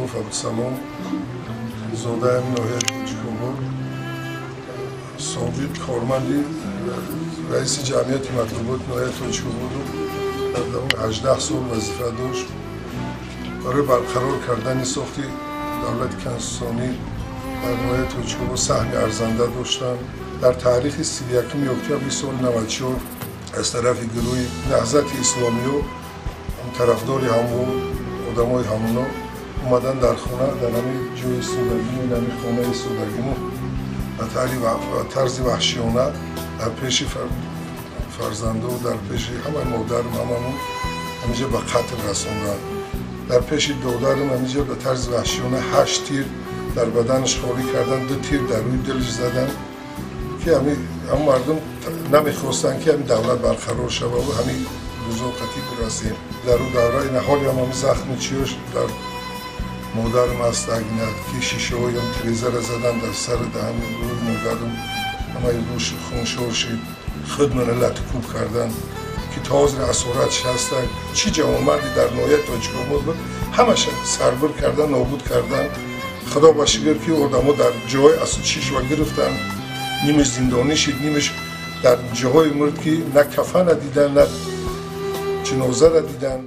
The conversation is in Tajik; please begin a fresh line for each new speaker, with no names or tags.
Подшоҳов Абдусалом, зодаи ноҳияи Тоҷикобод, собиқ корманди раиси ҷамъияти матбуоти ноҳияи Тоҷикободу дар давоми 18 сол вазифа дошт. Барои барқарор кардани сохти давлати конститутсионӣ дар ноҳияи Тоҷикобод саҳми арзанда доштанд. Дар таърихи 31 октябри соли 94 аз тарафи гурӯҳи Наҳзати Исломиё, тарафдори ҳамон одамои ҳамоно, омадан дар хона, дар ҳамин ҷои истодагиму, ҳамин хонаи истодагиму ба тарзи ваҳшиёна дар пеши фарзанду, дар пеши ҳамаи модарам, ҳамамон ҳаминҷа ба қатл расонданд. Дар пеши додарам ҳаминҷа ба тарзи ваҳшиёна 8 тир дар баданаш холӣ кардан, 2 тир дар рӯи дилаш задан, ки ҳамин мардум намехостанд, ки ҳамин давлат барқарор шавад ва ҳамин рӯзо қатъӣ бирасем. Дар ӯ давра ина ҳоли ҳам ҳамин захми чиёш дар модарам аст, ки шишаҳоям тирезара задан дар сари даҳани рӯи модарам, ҳамаи рӯш хуншор шид. Худ мана латукӯб кардан, ки то ҳозир асоратш ҳастанд. Чӣ ҷавонмарди дар ноҳияи Тоҷикобод буд, ҳамаша сарбир кардан, нобуд кардан. Худо ба шукр, ки одамо дар ҷои чишва гирифтанд, нимаш зиндонӣ шид, нимаш дар ҷоҳое мурд, ки на кафана дидан, на ҷинозара дидан.